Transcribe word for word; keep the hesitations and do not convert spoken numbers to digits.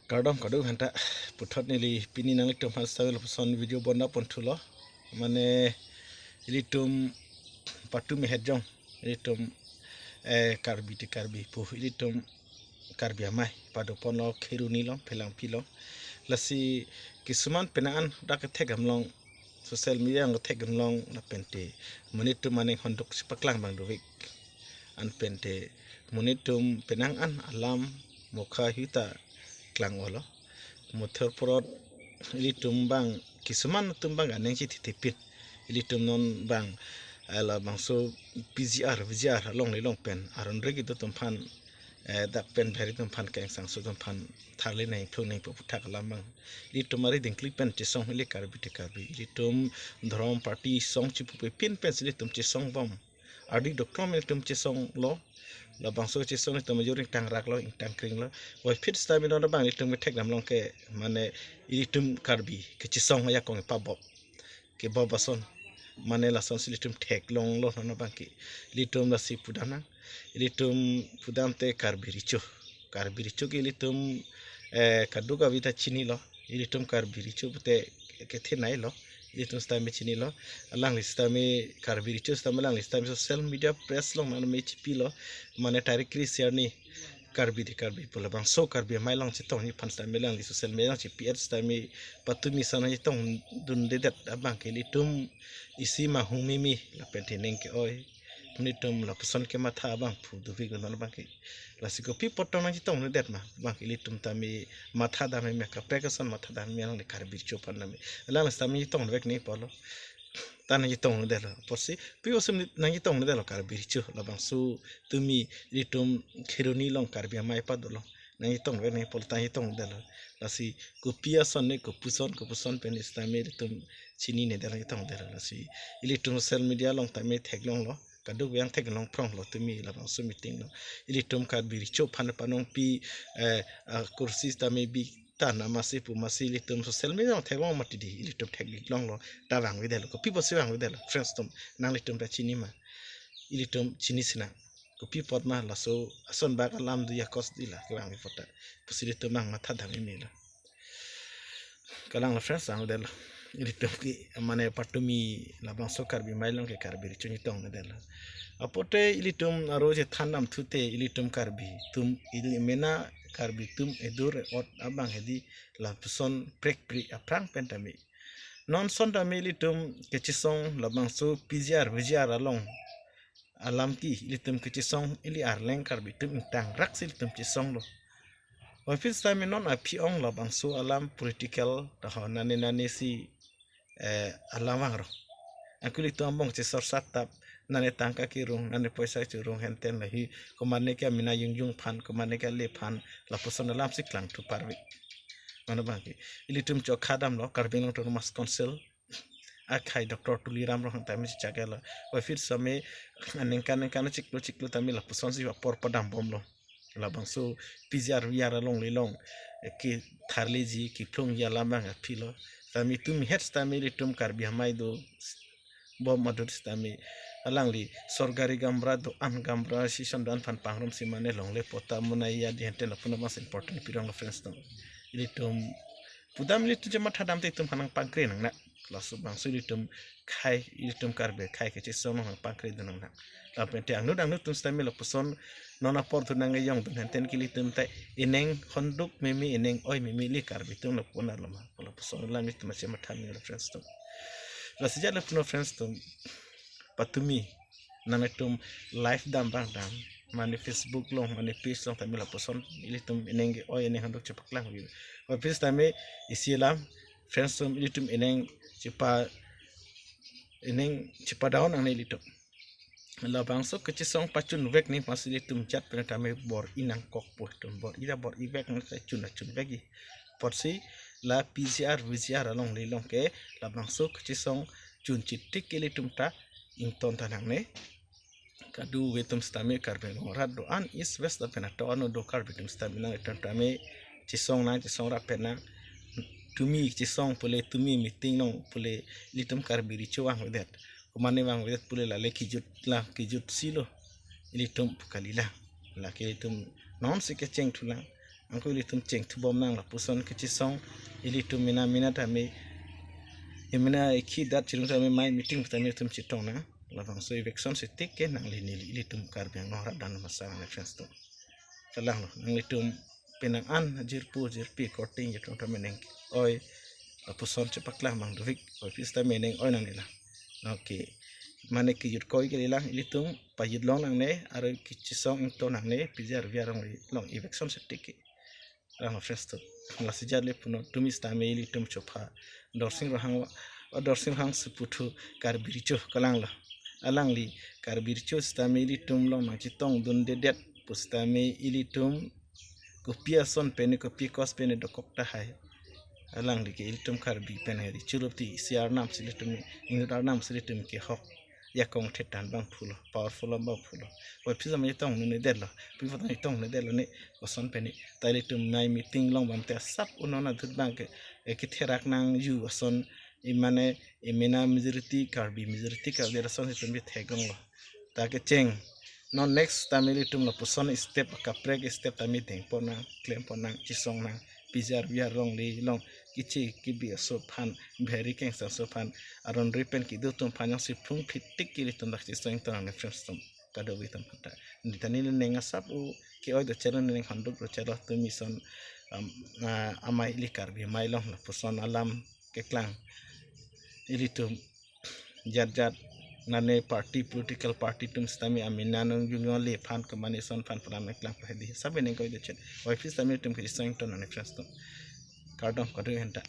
Kardom kardom hanta puthot neli pini nanglitum aphan style lapuson video bonda ponthulo. Mane ilitum patumi het jong ilitum eh, Karbi te Karbi pu ilitum Karbi amei pado ponlo Kheroni along Phelangpi along. Lasi kisuman penang an dak kethek damlong social media along kethek damlong lapen te monit atum aning honduk si paklang abang dovek. Anpen te monit atum penang an alam mokha hita klang-olo. Mothor porot ilitum abang kisuman atum abang aning si thitipin. Ilitum non abang eh, labangso P G R, V G R along lelong pen aron regi atum aphan eh, dak pen bhari atum aphan kengsangso atum aphan tharli nangphlong nangpo puthak alam abang. Ilitum ari dingkli pen chesong ili Karbi te Karbi. Ilitum dhorom party song chipupe pin pen si ilitum chesong bom. Ardi doklom ilitum chesonglo. Labangso chesong ilitum ajor ingtang raklo, ingtang kringlo. Wai phit sitame non abang ilitum kethek damlong ke mane ilitum Karbi kechesong ajakong pabop. Kebop ason. Mane lason si ilitum theklonglo non abang ke. Ilitum lasi pudam nang. Ilitum pudam te Karbi Recho. Karbi Recho ke ilitum eh, kadokave ta chinilo. Ilitum Karbi Recho pute kethenei lo. Ilitum sitame chinilo. Alangli sitame Karbi Recho sitame alangli sitame social media page along nang me chipilo. Mane tarik kre-isi arni Karbi te Karbi pu labangso Karbi amei along chetongji aphan sitame alangli social media along chipi-et sitame patumi ason chetongdundedet abang ke ilitum isi ma hung mimi lapen te ning ke-oi. Monit atum lapuson kematha abang pu dovek non abang ke. Lasi kopi apot tong nangchetongdedet ma abang ke ilitum tame matha dam me kaprek ason matha dam me alangli Karbi Recho aphan dam me. Alangli sitame chetongvek nangji apotlo. Ta nangchetongdetlo. Apotsi pi osum nangchetongdetlo Karbi Recho labangso tumi ilitum Kheroni along Karbi amei pado along. Nangchetongvek nangji apotlo ta nangchetongdetlo. Lasi kopi ason ne kopuson kopuson pen sitame ilitum chininedetlo nangchetongdetlo. Lasi ilitum social media along tame theklonglo. Kadokave ang theklong phronglo tumi labangso meeting along. Ilitum Karbi Recho aphan panongpi eh, akursi sitame bi tan amatsi pu amatsi ilitum social media along theklong mati di ilitum thekliklonglo ta vangvedetlo. Kopi apotsi vangvedetlo friends atum nanglitum ta chini ma. Ilitum chini sinang. Kopi apot ma laso ason bak alam do jakos di la kevang apot ta. Pusi ilitum nang matha dam me lo. Kalanglo friends vangvedetlo. Ilitum ke mane patumi labangso Karbi amei along ke Karbi Recho chetongdetlo. Apote ilitum aro chethan damthu te ilitum Karbi atum ili mena Karbi atum edur ot abang hedi lapuson prekpri aphrang pen tame. Non ason tame ilitum kechesong labangso P G R V G R along alam ke ilitum kechesong ili Arleng Karbi atum ingtang rak si ilitum chesonglo. Office tame non aphi-ong labangso alam political taho nane nane si eh, alam vanglo. Ako ilitum angbong chesor satap nane tangka kerung nane poisa cherung henten lahi komane ke amena jungjung aphan komane ke ale aphan lapuson alam si klangthu parve. Mane abang ke ilitum chokha damlo Karbi Anglong Autonomous Council akhai Doctor Tuliram Ronghang tame chechak-etlo. Wai phit sitame aningkan ningkan chiklo chiklo tame lapuson si apor padam bomlo. Labangso P G R V G R along lelong eh, ketharliji kephlongji alam abang aphilo. Tame tumi het sitame ilitum Karbi amei do bom adut sitame alangli sorkari gaonbura do-an gaonbura session do-an aphan pangrum si mane longle pota monai ya di henten lapu abang si important pironglo friends atum. Ilitum pudam ilitum chematha dam te itum aphan nangpangkre nangne. Laso abangso ilitum khei ilitum Karbi khei kechesong nangpangkre dun nangne. Lapen te angno angno atum sitame lapuson non apor thu nangkejongdun henten ke ilitum ta ining honduk mimi ining oi mimi ili Karbi atum lapu-an arlo ma. Lapuson alam ilitum chematha melo friends atum. Lasi jat lapu-an friends atum patumi nanglitum live dam abang dam mane Facebook along mane page along tame lapuson ilitum ining ke-oi ining honduk chepaklang vi. Office tame isi alam friends atum ilitum ining chepa ining chepa down nangne ilitum. Labangso kechesong pachunvek nangji amatsi ilitum jat pen tame bor-i nangkokpo itum bor-i ta bor-i vek nang chun chunvekji. Apotsi la P G R V G R along lelong ke labangso kechesong chun chitik ke ilitum ta ingtontha nangne. Kadokave atum sitame Karbi Anglong arat do-an East West lapen ato ano do Karbi atum sitame nangtum tame chesong nang chesong rap pen nang tumi chesong pule tumi meeting nong pule ilitum Karbi Recho vangvedet. Komane vangvedet pule lale kejut la kejut silo ilitum pu kalilang. Lake ilitum non si kecheng thulang. Anke ilitum chengthubom nang lapuson kechisong ilitum mena mena tame, mena ikhi dat chirung tame mai meeting tame ilitum chetong nang. Labangso eviction setik ke nangli neli ilitum Karbi Anglong arat dan masa nang friends atum. Kalang lo, nanglitum penang an jirpo jirpi korting jitung tame neng oi lapuson chepaklang mang dovik, oi pis tame neng oi nangne lang. Okay. Mane kejut koi ke lang ilitum pajut long nangne, aro kechisong ingto nangne, P G R V R long, long eviction setik ke. Kalang lo friends atum. Lasi jat le puno tumi sitame ilitum chopha Dorsing Ronghang wa, o Dorsing Ronghang si puthu Karbi Recho kalang lo. Alangli Karbi Recho sitame ilitum along nangchetongdundedet pu sitame ilitum kopi ason pen ne kopi kos pen ne dokok tahai. Alangli ke ilitum Karbi pen heri chulup ti isi arnam si ilitum, inut arnam si ilitum ke hok yakong thetan abang pulo, powerful abang pulo. Oi pis tame chetongdundedet lo, pi patan chetongdundedet lo ne koson pen ne. Ta ilitum mai meeting long bam te asap unon adut abang ke, eh, ketherak nangji ason, mane mena majority Karbi, majority Karbi ason si ilitum bi thek long lo. Ta kecheng non next tame ilitum lapuson step kaprek step tame dengpon nang, klempon nang, chisong nang, P G R V R longle long kichi kibi aso aphan, bheri kengsang aso aphan, aron ri pen kedo atum aphan jongsi phung phitik ke ilitum dak chisong ingto nang ne friends atum. Kadokave atum aphan ta. Neli ta neli neng asap u ke-oi dochelo, neng handuk dochelo tumi ason, um, ah, amei ili Karbi amei long lapuson alam keklang. Ilitum jat jat nane party, political party atum sitame amena nung jung le aphan kemane ason aphan pran keklang pahedi. Sabe neng koi dochet. Oi pis tame ilitum kechisong ingto nang ne friends atum. Kardom, kado henta.